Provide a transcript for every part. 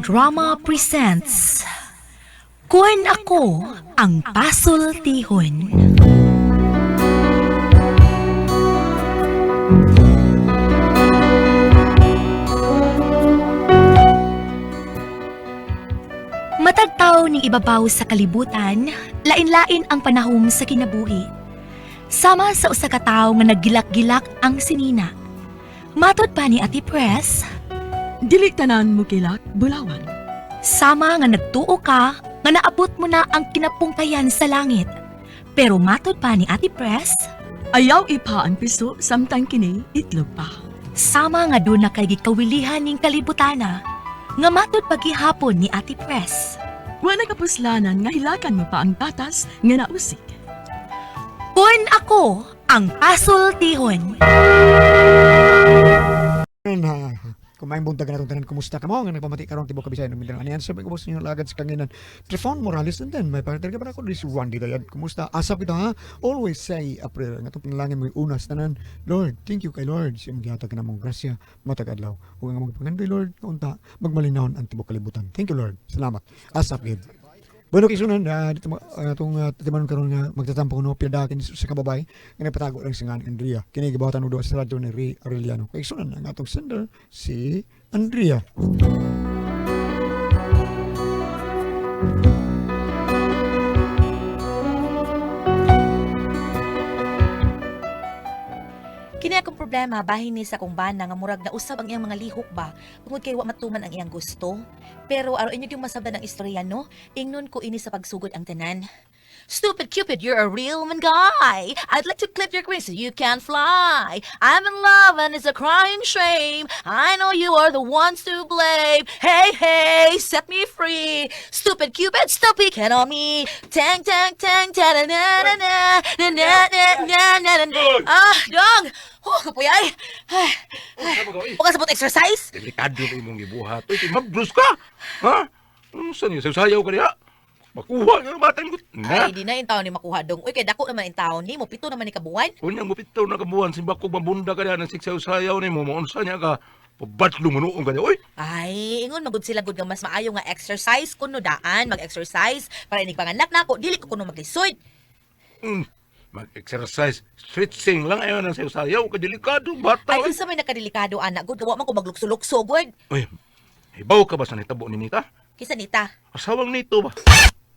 Drama presents Kun Ako Ang Pasultihon. Matagtaw ning ibabaw sa kalibutan, lain-lain ang panahom sa kinabuhi. Sama sa usa ka tawo nga naggilak-gilak ang sinina. Matod pa ni Ate Press, Dili tanan mo kilak, bulawan. sama nga nagtuo ka nga naabot mo na ang kinapungkayan sa langit. Pero matod pa ni Ate Press, Ayaw ipa ang piso, samtang kini itlog pa. sama nga doon na kay gikawilihan ning kalibutana, nga matod paghihapon ni Ate Press. Wa nakapuslanan nga hilakan mo pa ang tatas nga nausik. Kun ako ang pasultihon. Na kumain buntag na itong tanan, kumusta ka mo? Nga nagpamati karon tibok ka Bisaya ng Mindanao. Ano yan? Sabi ko boss ninyo lagad sa kanginan. Trifon Morales and then may partner ka pa ako this Randy Dayan. Kumusta? Asap ito ha? Always say a prayer. Nga itong panalangin mo yung unas tanan. Lord, thank you kay Lord. Sa imong gihatag ka namong grasya matag adlaw. Ug ang among pangandoy Lord, kaunta magmalinahon ang tibok kalibutan. Thank you Lord. Salamat. Asap gid. Bueno, kisunan, dito itong timanon karon nga magtatampo no pildakin sa kababay nga nagpatago lang si nga ni Andrea. Kini gibuhatan og duha sa radyo ni Ray Arellano. Kay isunan ang atong sender si Andrea. Kini akong problema bahin ni sa kong bana nga murag nausab ang iyang mga lihok ba tungod kay wa matuman ang iyang gusto. Pero aron inyo yung masabdan ang istorya no, ingnon ko ini sa pagsugod ang tanan. Stupid Cupid, you're a real man guy. I'd like to clip your wings so you can fly. I'm in love and it's a crying shame. I know you are the ones to blame. Hey, hey, set me free. Stupid Cupid, stop picking on me. Tang, tang, tang, ta na na na na na na na na na na. Ah, dong! Oh, kapuyay! Ay, ay. Huwag ka sabot exercise? Delikado kay imong gibuhat. Uy, mabrus ka. Ha? Unsa niyo sayaw ka diha? Makuha nga ang bata mo. Na. Ay, di na yung taon ni makuha dong. Uy, kay dako naman yung taon ni mo. Pito naman ni kabuwan. Unya mo pito na kabuhan simba ko mabunda ka diha ng siksayaw nimo mo unsa niya ka? Pabadlo mo noong ka diha. Uy, Ay, ingon magud sila gud nga mas maayo nga exercise kuno daan mag-exercise para inig panganak nako dili ko kuno maglisod. Mag-exercise, stretching lang ayon ang sayaw ka delikado bata. Ay Uy. unsa may nakadelikado ana gud wa man ko maglukso-lukso gud. Uy, hibaw ka ba sa nitabo ni Nita? Kisa nita. Asawang nito ba?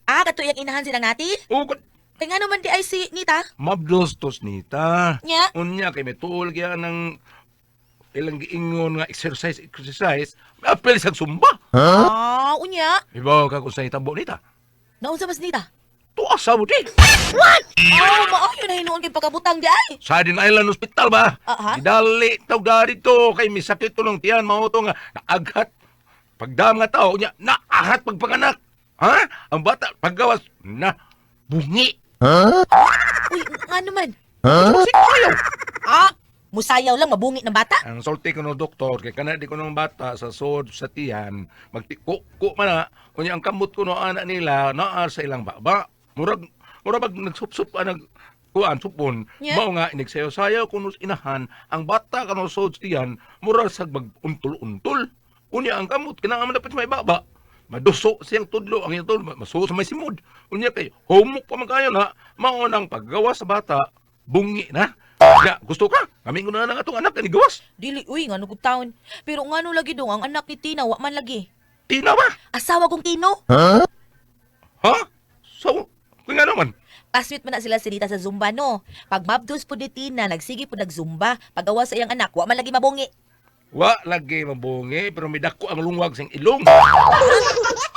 Ah, kato iyang inahan silang nati. O, kat Kay ngano man di ay si Nita? mabdos tos Nita. Nya. Unya kay may tuol kaya ng ilang giingon nga exercise exercise, apel sa sumba. Ah, unya. Hibaw ka kung sa itabo nita. Naunsa mas Nita? Tuwa sa mo di. What? Oh, maayo na hinuon kay pagkabutang di ay. Sa din Island Hospital ba? Aha. Gidali tawag dito kay may sakit tulong tiyan mao to nga naaghat. Pagdam nga tao unya naahat pagpanganak. Ha? Ang bata paggawas na bungi. Uy, ngano man? Huh? Ah, musayaw lang mabungi ng bata. Ang sulti ko no doktor kay kana di ko ng bata sa sod sa tiyan magtiko ko man na unya ang kamot ko no ana nila naa sa ilang baba. Murag murag pag nagsupsup ang nag kuan supon Yeah. mao nga inigsayaw-sayaw kuno sa inahan ang bata kano sod sa tiyan murag sag maguntol-untol. Unya ang kamot kinahanglan dapat may baba. Maduso siyang tudlo ang iyang tudlo masuo sa may simod. Unya kay humok pa man kayo na mao nang paggawa sa bata bungi na. Ya, gusto ka? Kami ko na lang atong anak ani gawas. Dili uy ngano gud taon. Pero ngano lagi dong ang anak ni Tina wa man lagi. Tina ba? Asawa kong Tino. Ha? So, kung nga naman, Kaswit man na sila si Nita sa Zumba, no? Pag mabdos po ni Tina, nagsige po nagzumba. Pagawa sa iyang anak, wa man lagi mabungi. wa lagi mabungi, pero may dako ang lungwag sa ilong.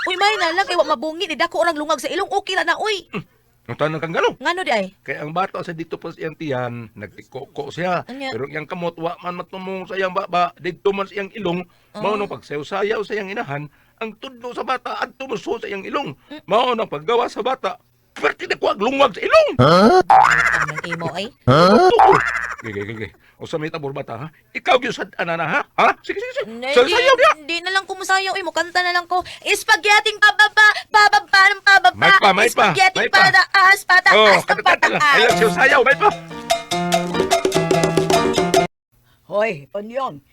Uy, may na lang, kay wa mabungi. Ni dako orang lungag sa ilong, okay ra na, uy. Ang tanong kang gano'n. Ngano di ay? Kaya ang bata sa dito pa sa iyang tiyan, nagtikoko siya. Anya? Pero iyang kamot, wa man matumong sa iyang baba, dito man sa iyang ilong, mao nang pagsayaw-sayaw sa iyang inahan, ang tudlo sa bata, adto mo sa iyang ilong. Mao nang paggawa sa bata, perti na ang lungwag sa ilong. Ang imo, ay. Huh? Gigi, gigi. O sa may tabor bata, ha? Ikaw gyud sa ana na, ha? Ha? Sige, sige, sige. Nay, Sayaw-sayaw niya. di na lang kumusayaw, uy. Mukanta na lang ko. Spaghetti pababa, pababa ng pababa. May pa, may pa, Spaghetti may pa. pataas, pataas Oh, ng kanta-kanta lang. pataas. Ayaw, sayaw-sayaw, may pa. Hoy, Ponyong.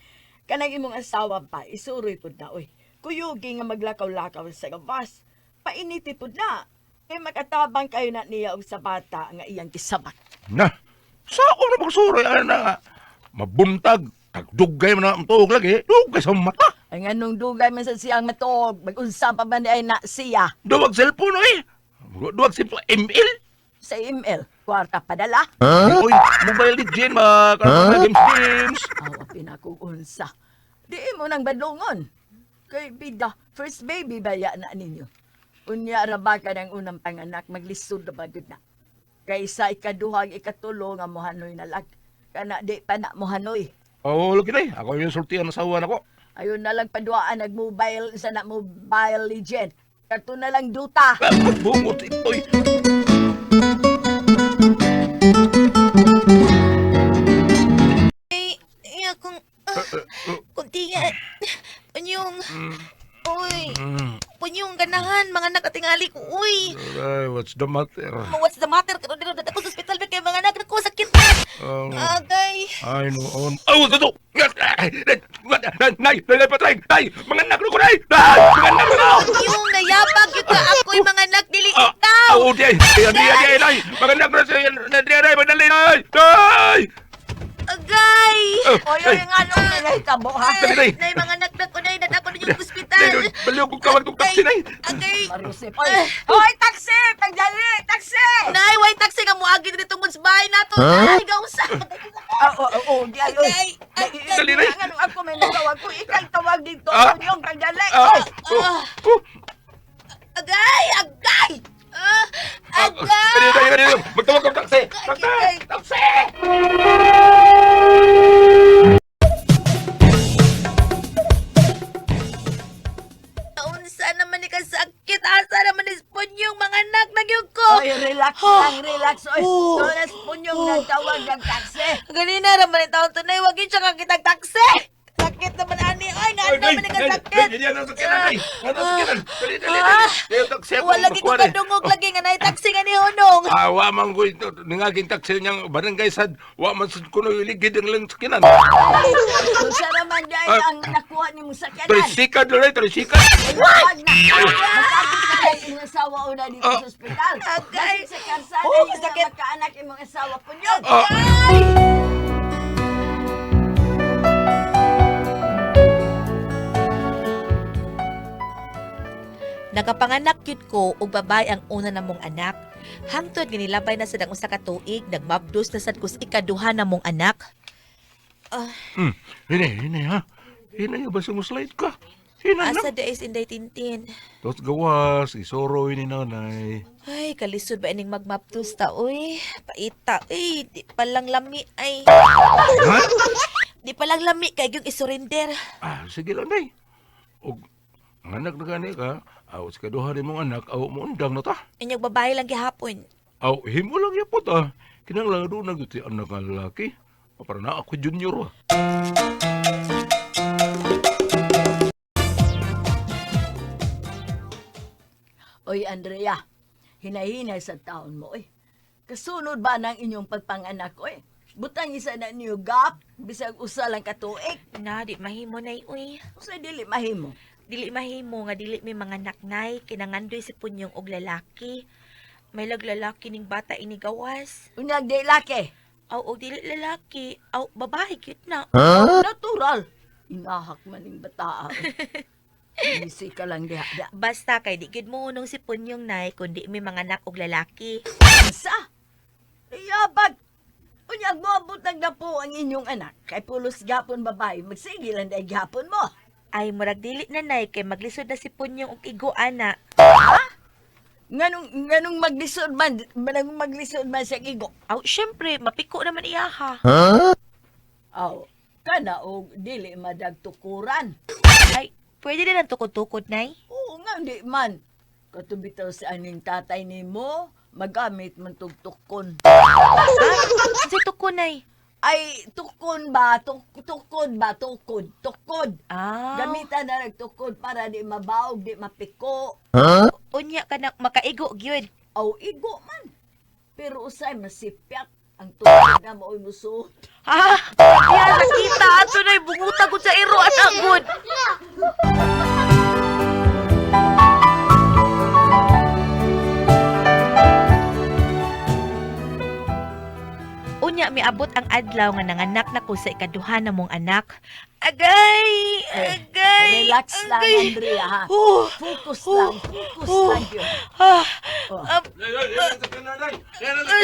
Kanang imong asawa pa, isuroy pud na oy. Kuyugi nga maglakaw-lakaw sa gawas. Painiti pud na. Kay makatabang kayo na niya og sa bata nga iyang kisabak. Na, sa ako na magsuroy, ana. Mabuntag, tagdugay man na ang tuog lagi, dugay sa mata. Ay nganong dugay man sa siyang matuog, mag-unsa pa man ay na siya Duwag cellphone, eh. Duwag cellphone, ML. sa ML. Kwarta padala. Huh? Uy, Mobile Legend, ma, huh? Games, games. Aw, pinakuunsa. Di mo nang badlongon. Kay bida, first baby baya na ninyo. Unya ra ba ka ng unang panganak, maglisod na ba gud na. Kay sa ikaduhag, ikatulo nga mohanoy na lag. Kana di pa na mohanoy. Oh, lagi na eh. Ako yung sultian asawa na ko. Ayun na lang paduaan nag-mobile sa na Mobile Legend. Kato na lang duta. Bungot ito'y. Ay, ay, akong, kunti nga, punyong, uy, punyong ganahan, mga nakatingali ko, uy. Ay, what's the matter? What's the matter? Karon dito ako sa ospital kay mga anak ko sakit. Agay. Ay, noon. Oh, ito! Nay, nay, nay, patay! Nay, mga anak ko, nay! Nay, mga anak ko! Yung nayabag yun ka ako'y mga anak dili Ah, ikaw. Oh, di, di, di, di, nay! Mga anak ko, di, di, nay, madali, nay! Nay! Agay. Oh, Oy, oy, nga nung nahitabo ha. Dali, dali. Nay mga anak na ko nay dad ako ninyo ospital. Nay, baliw kong kawag kong taxi, nay! Agay. Marusip. Oy, oy, taxi! Pagdali! Taxi! Nay, way taxi nga moagi dito tungod sa bahay nato. Nay, gausa. Ah, oo, oo, di ay, oy. Agay. Agay. Dali, nay. Nga nung ako may nagawag ko, ikay tawag dito. Ah. Punyong, pagdali. Ah, Oy, oh, oh. Agay, agay. Ah, agay. Dali, dali, dali. Magtawag kong taxi! Taxi! Taxi! Unsa naman ni kasakit? Asa naman ni Punyong mga anak na gyud ko. Oy, relax lang, relax. Oy, oh. Punyong nagtawag ng taxi. Ganina ra man ang taon tunay, wag yun siya kakitag taxi. Sakit naman ani. Ay, nga Ay, naman ni kasakit. Ay, yan ang sakyanan, ay! Yan ang sakyanan! Dali, dali, dali! Yung taxi ako, Wala lagi ko makuha, eh. kadungog lagi nga nay taxi nga ni Honong. Ah, wa man ko ito. Ningaging taxi niyang barangay sad. Wa man sad kuno iligid ang lang sakinan. Unsa raman dahil Ah. ang nakuha ni mong sakyanan. Trisikad lolay, trisikad. Wag na. Magkabot na kayo imong asawa una dito Ah. sa ospital. Agay. Basig sa karsada, Oh, yung sakit. magkaanak imong asawa Punyong. Ah. Nakapanganak yun ko og babae ang una namong anak. Hangtod nga nilabay na sad ang usa ka tuig, nagmabdos na sad kus ikaduha namong anak. Hine, hine ha. Hine, basta mo slide ka. Hine na. Asa da is inday tintin. Tapos gawas, isoroy ni nanay. Ay, kalisod ba ining magmabdos ta uy? Paita uy, di pa lang lami ay. Ha? Di pa lang lami kay yung isurrender. Ah, sige lang, nay. Og, ang anak na gani ka, aw, sa kaduha ni mong anak, aw, mo undang na ta. Inyong babae lang gihapon. Aw, himo lang yapot ah. Kinanglan doon na gyud si anak nga lalaki. Ah, para na ako junior ah. Oy, Andrea, hinahinay sa taon mo, oy. Kasunod ba ng inyong pagpanganak, oy? Butang isa na niyo gap, bisag usa lang katuig. Na, di mahimo nay uy. Usa dili mahimo. Dili mahimo nga dili may mga naknay kinangandoy si Punyong og lalaki. May lalaki ning bata ini gawas. Unyag di laki. Aw og dili lalaki, aw babae gyud na. Natural. Inahak man ning bataa. Bisi ka lang diha. diha. Basta kay di gyud mo unong si Punyong nay kundi may mga anak og lalaki. Sa? Iyabag! Unyag mo abot nagdapo ang inyong anak. Kay pulos gapon babae, magsige lang dahil gapon mo. Ay murag dili na nay kay maglisod na si Punyong og igo ana. Nganong, nganong maglisod man, nganong maglisod man sa igo. Aw syempre mapiko naman iyaha. Aw, kana og dili madagtukuran. Ay pwede din ang tukod-tukod nay. Oo nga, di man. Katubitaw sa aning tatay nimo, magamit man tug tukon. Unsay tukod nay? Ay, tukon ba? Tukod ba? Tukod. Tukod. Ah. Gamitan na nagtukod para di mabaog, di mapiko. Unya ka na makaigo gyud. Aw, igo man. Pero usay masipyak ang tukod na mao'y musuot. Ah, yan nakita ato nay bunguta gud sa iro anak gud. adlaw nga nanganak na ko sa ikaduha na mong anak. Agay! Eh, Agay! Relax lang, Agay! Andrea, ha? Oh, Focus Oh. lang, focus Oh. lang yun. ah, Oh. ah,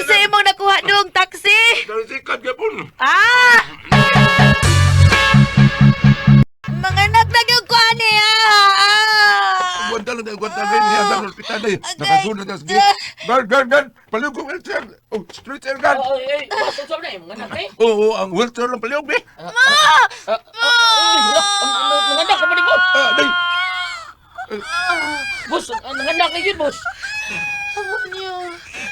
sa imong nakuha dong taxi? Sikat gapon. Ah! Mga anak na yung kuha niya! Ah! Gwanta lang, gwanta lang. Niya sa ospital na. Nakasunod na sige. Guard, guard, guard. Palihog ko wheelchair. Oh, street chair guard. Oo, eh, eh, sa na eh, mga anak eh. Oo, ang wheelchair lang palihog eh. Ah, ah, uy, hala, nanganak ka ba ni boss? Ah, day. Boss, nanganak na yun, boss. Amo niyo.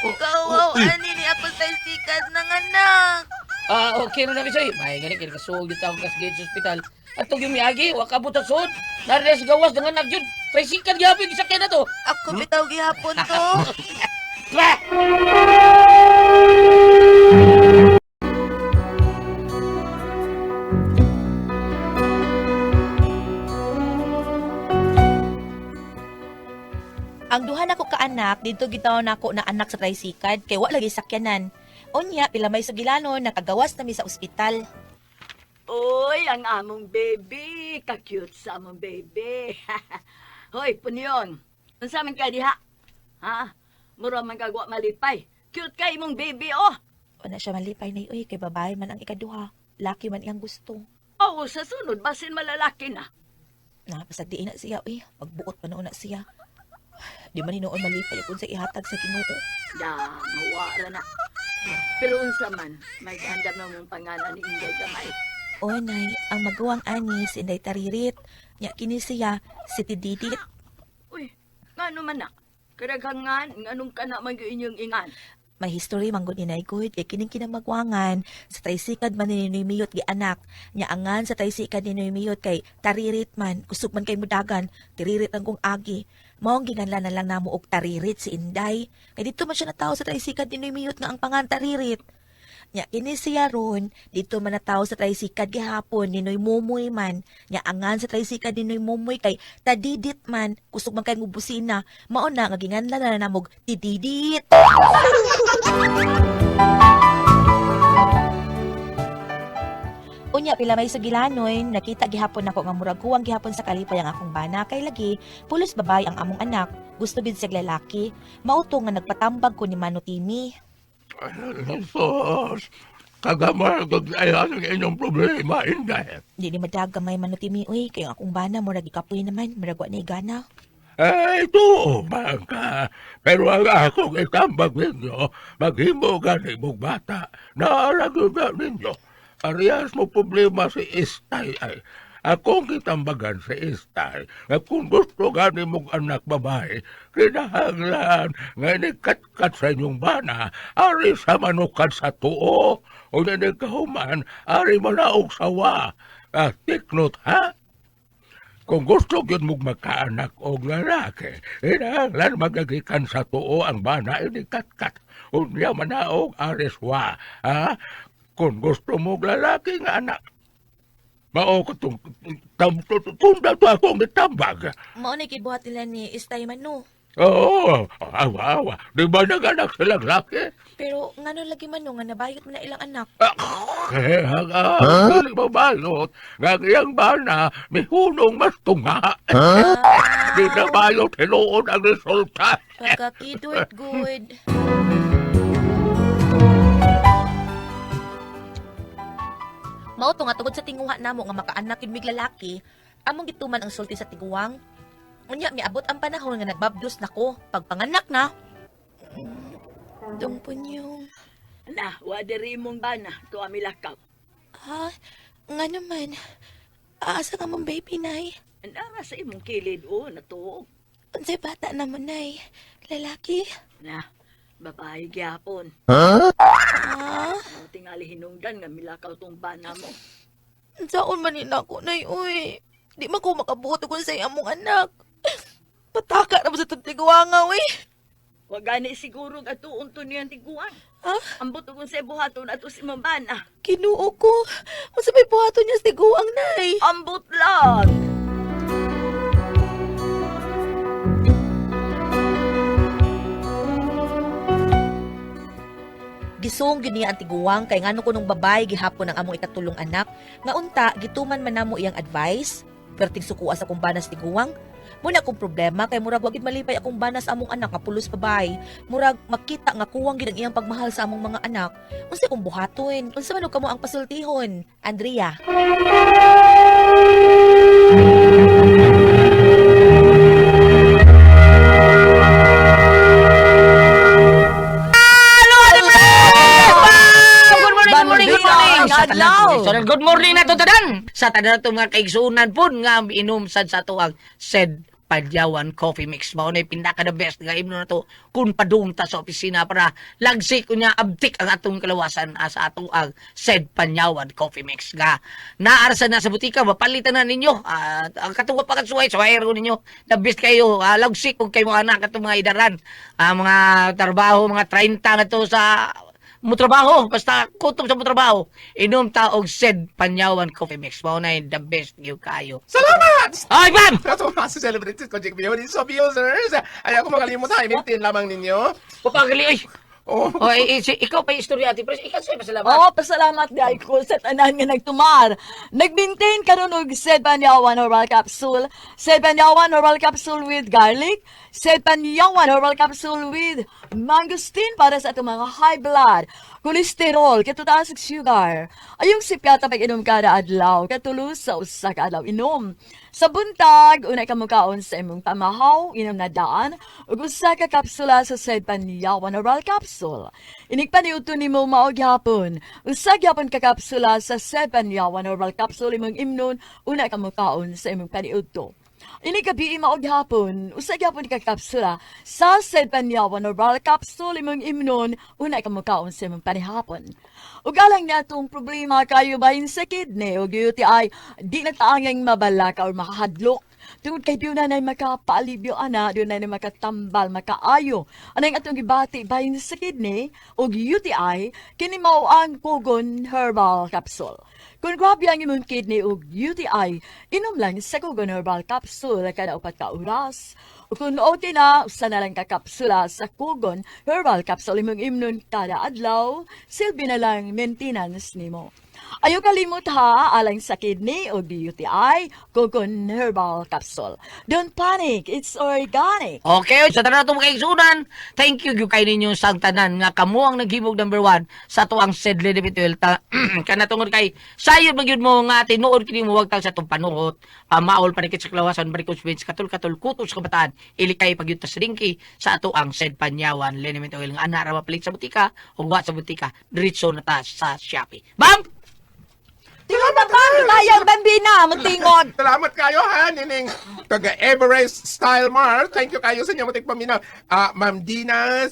Oh, Kawaw, oh, eh. ani ni ako sa sikat ng anak. Ah, okay na namin sa'yo. May gani, kaya kasuog yung tawag kas gate sa ospital. At yung miyagi, wakabot sa suod. Narinig sa gawas, nanganak yun. Tricycle gyapon, gisakyan na to. Ako bitaw gihapon to. Bah! Ang duha nako ka anak didto gitaw nako na anak sa tricycle kay wa lagi sakyanan. Unya pila may sugilanon nakagawas na mi sa ospital. Uy, ang among baby. Ka-cute sa among baby. Hoy, punyon. Unsa man ka diha? Ha? Mura man kagwa malipay. Cute kay imong baby, oh. Wala siya malipay na uy kay babae man ang ikaduha. Laki man iyang gusto. Oo, sa sunod, basin malalaki na. Na pasag diin na siya uy, magbuot pa noon na siya. Di man hinuon malipay kung sa ihatag sa Ginoo. Da, mawala na. Pero unsa man, may andam na mong pangalan ni Inday Gamay. O nay, ang maguwang ani si Inday Taririt. Nya kini siya si Tididit. Uy, ngano man na? Kadaghangan, nganong kana man gyud inyong ingan. May history man gud ni Nay Good kay kining kinamagwangan sa trisikad man ni Noy Miyot gi anak. Nya angan sa trisikad ni Noy Miyot kay taririt man, kusog man kay mudagan, tiririt ang kong agi. Maong ginganlan na lang namo og taririt si Inday. Kay dito man siya natawo sa trisikad ni Noy Miyot nga ang pangan taririt. Nya kini siya ron, dito man natawo sa trisikad gihapon ni Noy Mumoy man. Nya angan sa trisikad ni Noy Mumoy kay tadidit man, kusog man kay ngubusina. Mao na nga ginganlan na namog tididit. Unya pila may sugilanoy, nakita gihapon nako nga murag kuwang gihapon sa kalipay ang akong bana kay lagi pulos babay ang among anak. Gusto bid siya lalaki. Mao to nga nagpatambag ko ni Mano Timi. Sus, kagamay ay ang inyong problema, Inday. Di ni madag gamay Mano Timi uy kay ang akong bana murag ikapoy naman, murag wa na gana. Ay, tuo man ka. Pero ang akong itambag ninyo, maghimo gani mong bata, naarag na ninyo. Parehas mo problema si Istay ay. Akong kitambagan si Istay, nga kung gusto gani mong anak babae, kinahanglan nga nikatkat sa inyong bana, ari sa manukan sa tuo, o nikahuman, ari manaog sawa. Ah, take note, ha? Kung gusto gyud mong magkaanak og lalaki, kinahanglan magagikan sa tuo ang bana ini katkat. Unya manaog ariswa, ha? Kung gusto mong lalaki nga anak, mao ko tong tam tunda to akong gitambag. Mao na gibuhat nila ni Istay Mano. Oo, awa awa. Di ba naganak silang laki? Pero ngano lagi Mano nga nabayot mo na ilang anak. Ah, huh? Dili mabalot. Nga ang iyang bana, mihunong mas tunga. Di na balot hinuon ang resulta. Pagkakidot good. Mao to nga tungod sa tinguha namo nga makaanak yun mig lalaki, among gituman ang sulti sa tiguang. Unya miabot ang panahon nga nagbabdos nako pagpanganak na. Dong punyong. Na, wa diri imong bana, tuwa milakaw. Ha? Nga naman. Aasa ka mong baby, Nay. Nara sa imong kilid, oh, natuog. Unsay bata naman, Nay. Lalaki. Na, babae gyapon. Ha? Mao tingali hinungdan nga milakaw tong bana mo. Saon man ni nako, Nay, uy. Di man ko makabuot kung sa among anak. Pataka na ba sa tiguanga, uy? Wa gani siguro nga tuon to niyang tiguan. Ha? Ambot og unsay buhaton ato si imong bana. Kinuo ko. Unsa may buhaton niya sa tiguang, Nay? Ambot lang. Gisung gyud niya ang tiguang kay ngano kunong babay gihapon ang among ikatulong anak nga unta gituman man namo iyang advice. Perting sukua sa akong bana sa tiguang. Muna akong problema kay murag wa gid malipay akong bana sa among anak nga pulos babay. Murag makita nga kuwang gid ang iyang pagmahal sa among mga anak. Unsa akong buhaton? Unsa man og kamo ang pasultihon? Andrea. Good morning, good morning, good morning. Bambina, Sa tanan adlaw. to, good morning na to tanan. Sa tanan to mga kaigsunan pud nga inom sad sa ato ang said Padyawan Coffee Mix. Mao na pinaka the best nga imno na to kung padung ta sa opisina para lagsik unya abtik ang atong kalawasan sa atong ang said Panyawan Coffee Mix nga naarsa na sa butika mapalitan na ninyo. At ang katuwa pa kasuway suway ko ninyo, the best kayo. Lagsik kung kay mga anak atong mga idaran, mga trabaho mga 30 na to sa mo trabaho, basta kutob sa mo trabaho, inom ta og said Panyawan Coffee Mix. Mao na yung the best gyud kayo. Salamat! Ay, bam! Sa mga celebrities ko, Jake Bion, so users. Ayaw ko makalimutan, i-maintain lamang ninyo. Papagali oy. Oh. Oh, eh, eh, ikaw pa yung istorya ati Pres. Ikaw sa'yo pasalamat. Oh, pasalamat di ay ko sa tanan nga nagtumar. Nag-maintain karon og Sedbanyawan Herbal Capsule, Sedbanyawan Herbal Capsule with garlic, Sedbanyawan Herbal Capsule with mangosteen para sa atong mga high blood, cholesterol, katutaas ug sugar. Ayong sipyata pag inom kada adlaw, katulo sa usa ka adlaw inom. Sa buntag, unay ka mukaon sa imong pamahaw, inom na daan, ug usa ka kapsula sa Sedbanyawan Herbal Capsule. Inig paniudto nimo mao gyapon. Usa gyapon ka kapsula sa Sedbanyawan Herbal Capsule imong imnon, una ka mukaon sa imong paniudto. Ini gabi mao gyapon, usa gyapon ka kapsula sa Sedbanyawan Herbal Capsule imong imnon, una ka mukaon sa imong panihapon. Ug alang niya itong problema kayo bahin sa kidney o UTI, di na taangeng mabalaka or makahadlok. Tungod kay doon na makapaalibyo ana, doon na makatambal, makaayo. Anang atong gibati bahin sa kidney o UTI, kini mao ang Kogon Herbal Capsule. Kung grabe ang imong kidney o UTI, inom lang sa Kogon Herbal Capsule kada 4 ka oras. O kung okay na, usa na lang ka kapsula sa Kogon Herbal Capsule imong imnon kada adlaw, silbi na lang maintenance nimo. Ayaw kalimot ha, alang sa kidney o UTI, Kogon Herbal Capsule. Don't panic, it's organic. Okay, sa tanan atong mga kaigsunan, thank you gyud kay ninyo sa tanan nga kamo ang naghimog number one sa ato ang said Lady Pituel ta kana tungod kay sayod man gyud mo nga tinuod kini mo wagtang sa atong panuot, pamaol panikit sa kalawasan barikos bench katul-katul kutos sa kabataan ilikay pagyud ta sa dingki sa ato ang said Panyawan Liniment Oil nga ana ra mapalit sa butika ug wa sa butika diretso na ta sa Shopee. Bam! Tingod na ba? Kayang bambina, mutingod. Salamat kayo ha, nining taga Everest Style Mart. Thank you kayo sa inyo matik paminaw. Ma'am Dina,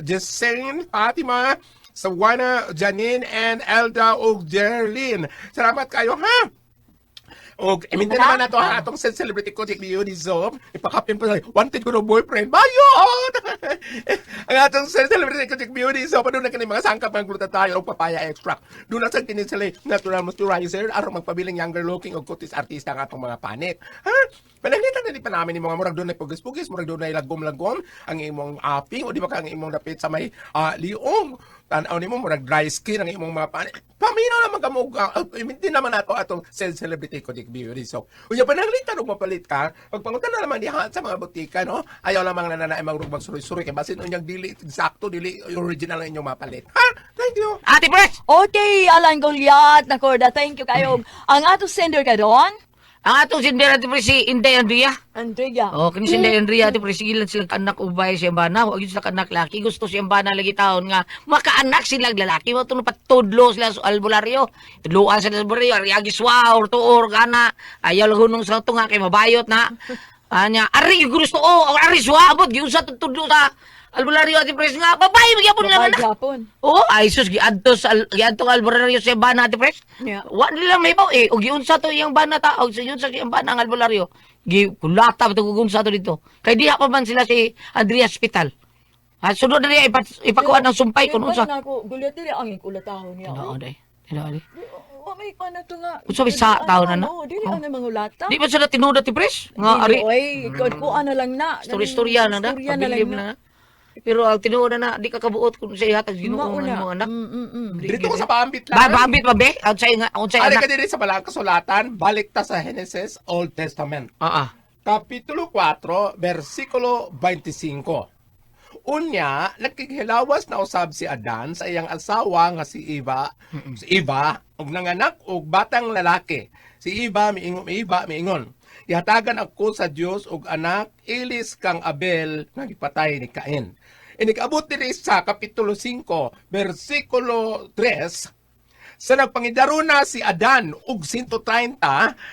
Jesene, Fatima, Sawana, Janine, and Elda ug Jerlyn. Salamat kayo ha. Og iminti naman na to ha atong celebrity ko Jake Leo ni Zob. Ipakapin pa sa wanted ko no boyfriend. Bayot! Ang atong celebrity ko Jake Leo ni Zob aduna kini mga sangkap ang glutathione ug papaya extract. Doon na sa kini sila natural moisturizer aron magpabiling younger looking og kutis artista ang atong mga panit. Ha? Pananglitan na di pa namin ni mga murag doon ay pugis-pugis, murag doon ay lagom-lagom ang imong aping o di ba ka ang imong dapit sa may liong. Tanaw nimo murag dry skin ang imong mga panit. Paminaw naman kamo, iminti naman nato atong celebrity ko Dick Beauty. So, unya pananglitan og mapalit ka, pagpangutan na naman diha sa mga butika, no? Ayaw lamang na nanay magrug magsuroy-suroy kay basin unyang dili eksakto dili original ang inyong mapalit. Ha? Thank you. Ate Pres! Okay, Alan Goliath, nakorda, thank you kayo. Ang ato sender ka doon, Ang atong sender Ate Pres si Inday Andrea. Andrea. Oh, kini si Inday Andrea ati pre sigilan sila anak ubay siyang bana, wa gyud sila anak laki, gusto siyang bana lagi taon nga makaanak sila lalaki, mo tuno patudlo sila sa albularyo. Tudloan sila sa albularyo, ari agi swa or tuor gana. Ayaw lang hunong sa tunga kay mabayot na. Anya, ari gyud gusto oh, ari swa abot giunsa tudlo sa albularyo ati pres nga babae magyapon nila Babae anak. gyapon. Oh, ay sus giadto sa giadto ang albularyo sa bana ati pres. Yeah. Wa nila may baw eh og giunsa to iyang bana ta og giunsa iyang bana ang albularyo. Gi kulata ba to unsa to dito. Kay diha pa man sila si Andrea Hospital. Ha sunod na niya ipakuan ng sumpay kun unsa. Na ako, Goliath dili ang ikulatahon niya. Tinuod ay. Tinuod ay. Wa may pa na to nga. Unsa may sa taon na na? Oo, dili Oh. ang mga ulata. Di ba sila tinuod ti pres? Nga ari Oy, kuan na lang na. Istorya-istorya na na. Istorya na lang Pabilib na. na. Pero ang tinuod na na di ka kabuot kung sa ihatag Ginoo Mao ang na. imong anak. Dito ko sa paambit lang. Ba paambit pa be? Unsay nga unsay Ari anak? ka diri sa balang kasulatan, balik ta sa Genesis, Old Testament. Oo. Kapitulo 4, versikulo 25. Unya, nagkighilawas na usab si Adan sa iyang asawa nga si Eva, si Eva og nanganak og batang lalaki. Si Eva miingon, Eva miingon. Ihatagan ako sa Dios og anak ilis kang Abel nga gipatay ni Cain. Inikabot diri sa kapitulo 5, versikulo 3, sa nagpangidaro na si Adan og 130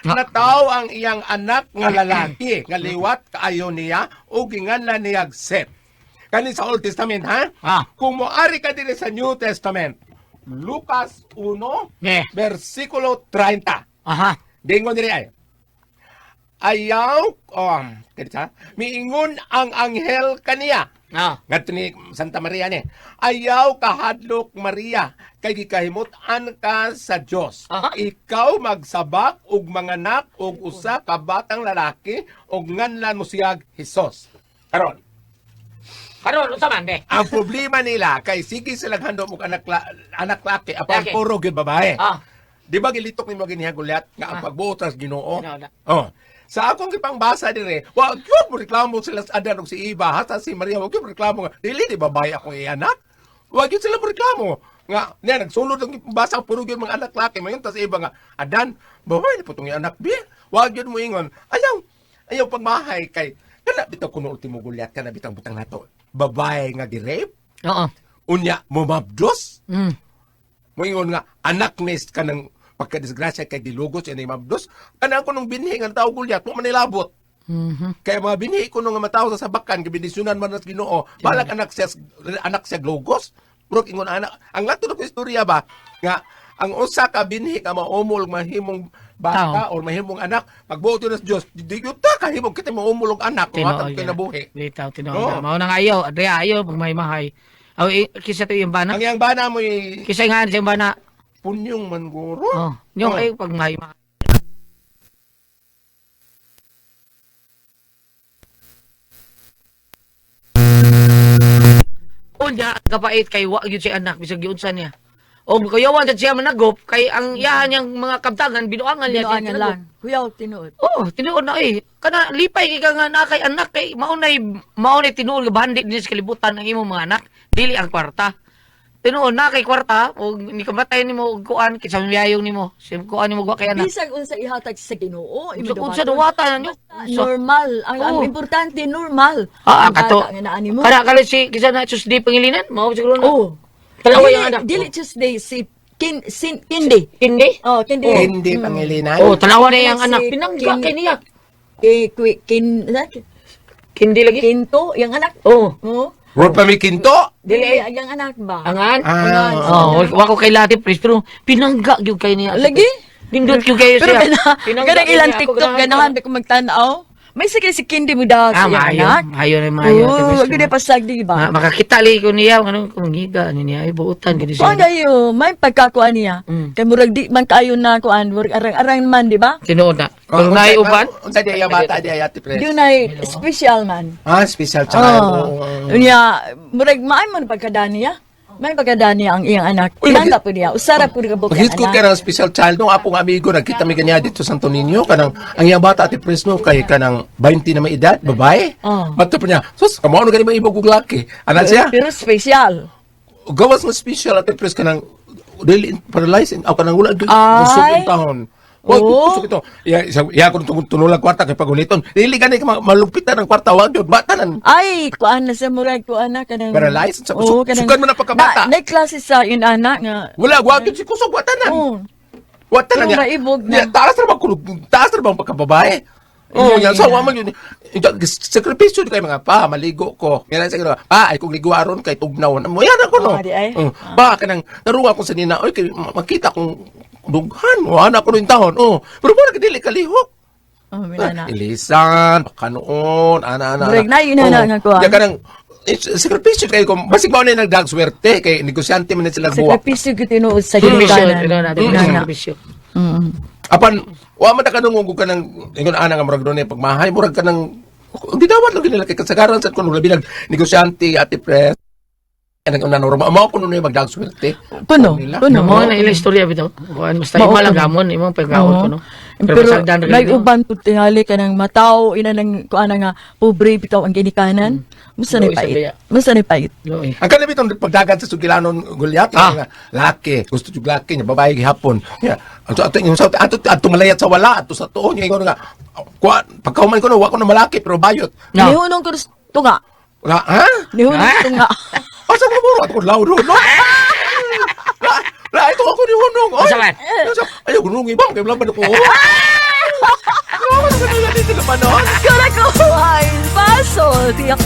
nataw ang iyang anak nga lalaki nga liwat kaayo niya ug ginganlan niya Set. Kani sa Old Testament ha? Ah. Kung moari ka diri sa New Testament, Lucas 1 versikulo 30. Aha. Dingon diri ay. Ayaw, kanita, miingon ang anghel kaniya. Ah. Ngadto ni Santa Maria ni. Ayaw kahadlok Maria kay gikahimut-an ka sa Dios. Aha. Ikaw magsabak og manganak og usa ka batang lalaki og nganlan mo siyag Hesus. Karon, Karon unsa man be? ang problema nila kay sige silang handom og anak anak laki apan Laki. puro gyud babae. Ah. Di ba gilitok nimo giniha Goliath nga ang pagbuot sa Ginoo? Ginoo na. Oh. Sa akong gipangbasa dire, wa gyud mo reklamo sila sa Adan ug si Eva, hasta si Maria, wa gyud mo reklamo nga dili di babae akong ianak. Wa gyud sila mo reklamo nga niya nagsulod ang gipabasa puro gyud mga anak laki mayon ta si Eva nga Adan, babae ni putong anak bi. Wa gyud mo ingon, ayaw ayaw pagmahay kay kana bitaw kuno ultimo Goliath kana bitaw butang nato. Babae nga gi-rape, Oo. unya mumabdos. Moingon nga anak ni kanang pagkadisgrasya kay gilugos ini mabdos kanang ko nung binhi nga tao Goliath mo manilabot. Kaya mga binhi ko nung nga matawo sa sabakan gibendisyonan man nas Ginoo. Balak anak siya glogos. Murag ingon anak. Ang lato ko istorya ba nga ang usa ka binhi ka maumol mahimong bata or mahimong anak pagbuot yun sa Dios di gyud ta kahimong kita maumol og anak kung Tinuod atang kinabuhi. Bitaw tinuod. Oo. Mao na nga ayaw, adre ayaw pag may mahay. Aw kisa to yung bana. Ang iyang bana mo'y Kisa nga siyang bana. punyong man guro. Oh, yung Oh. ay pag may mahay. Unya kapait kay wa gyud siya anak bisag giunsa niya. O kuyawan sad siya managop kay ang iyahan niyang mga kabtangan binuangan niya siya Binuangan tinagop. lang. Kuyaw tinuod. Oh, tinuod na eh. Kana lipay kay ka nga naa kay anak kay maunay maunay tinuod nga bandit din sa kalibutan ang imong mga anak, dili ang kwarta. Tinuod na kay kwarta og ni kamatay nimo og kuan kinsa miyayong nimo, sim kuan nimo wa kay anak. Bisag unsa ihatag sa Ginoo, imo Unsa unsa duwaton. duwata na nyo? Basta normal. Ang Oo. importante normal. Ah, Ang kato. bata nga naa nimo. Kana kali si kinsa na Tuesday Pangilinan, mao siguro na. Oh. Tanawa Dili- yung anak. Dili Tuesday si kin sin kindi. Hindi. Oh, kindi. Hindi Pangilinan. Oh, tanawa na yung Si anak. Pinangga kay niya. Ki ki kin Kindi lagi. kinto yang anak. Oh. Oh. Rod pa may kinto. Dili. Dili yang anak ba? Angan? Ah, Oh, wa ko kay Lati Pres, pero pinangga gyud kay niya. Lagi? Nindot gyud kayo Pero siya. kana Pinangga kanang gyud ilang niya. Ako TikTok ganahan ganahan ba ko magtan-aw? May sige si kindi mo daw Ah, sa iyang maayo. anak. Maayo na maayo. Oo, wag na pasag di ba? Makakita lagi ko niya, ano kung ngiga ani niya ay buutan gid Kuan siya. kayo, may pagkakuan niya. Kay murag di man kayo na kuan, murag arang-arang man, di ba? Tinuod na. Kung naay uban, Unsa di iya bata di iya Ate Pres? Di na special man. Ah, special child. Oh. Oo. Unya, murag maay man pagkadani niya. May pagkadani ang iyang anak. Uy, Pinangga po niya. Usara po niya kabuk ang Maghiskot anak. ka ng special child nung apong amigo nagkita mi kanya dito sa Santo Niño kanang ang iyang bata Ate Pres no kay kanang 20 na may edad babae. Oh. Mato pa niya. Sus, kamo ano gani maibog og laki. Ana siya. Pero special. Gawas nga special Ate Pres kanang dili paralyzed aw kanang wala gyud Ay. kusog yung taon. Wag Oo. kusog ito. Ya isa ya kun tunulang kwarta kay paguliton. Dili gani ka malupitan ang kwarta wag gyud bata nan. Ay, kuan na sa murag kuan na kanang Paralyzed? Sa- Oo, kanang- sukan man na pagkabata. Na, klase sa yun anak nga. Wala wag gyud si kusog wa tanan. Oo. Wa tanan Pero niya. maibog na. Niya, taas ra bang kulog, taas ra bang pagkababae? Oh, Yan, yan sa yan. wa man yun. Sakripisyo di kay mga pa maligo ko. Yan sa gino. Pa ay kung ligo aron kay tugnaw. Mo yan ako no. Ah, di ay. Oh, pa kanang naruwa ko sa nina oy kay makita kong dughan mo anak ko rin taon. Oh, pero mo dili kalihok. Oh, minana. Ilisan, kanoon, ana ana. Murag na, yun na Oh, nga kuwan. Ya kanang sakripisyo kay kung basig ba na nagdag swerte kay negosyante man na sila buwa. Sakripisyo gyud tinuod sa Sakripisyo, ginikanan. tinuod natin, Inana. sakripisyo. Mm. Apan wa man ta kanung ka nang ingon ana nga murag dunay pagmahay murag ka nang Gidawat lang nila kay kasagaran sa kuno labi nag negosyante Ate Pres. Kanang una norma mao kuno na magdag swerte. Kuno, Nila. kuno. Mo na ila istorya bitaw. Kuan basta Mao imo lang kuno. gamon imong pagkaon Oo. ko no. Pero, Pero masagdan ra may gid, no? uban pud tingali ka ng mataw ina nang kuan nga pobre bitaw ang ginikanan. Musa ni Luoy sa pait. biya. Musa ni pait. Luoy. Ang kanang bitong pagdagan sa Sugilanon Goliath nga laki, gusto jud laki niya babae gihapon. Ya, ato ato yung sa ato ato malayat sa wala ato sa tuon niya ingon nga kuan pagkahuman ko no wa ko na malaki pero bayot. No. Nihunong ko sa tunga. Wala, ha? Nihunong Ah. tunga. Asa ko muro ato ko lawro no. La, la ito ako ni hunong. Oy. Asa man? Asa? Ayaw gunung ibang kay laban ako. Ano sa nila dito laban Kara ko ay paso. Tiyak.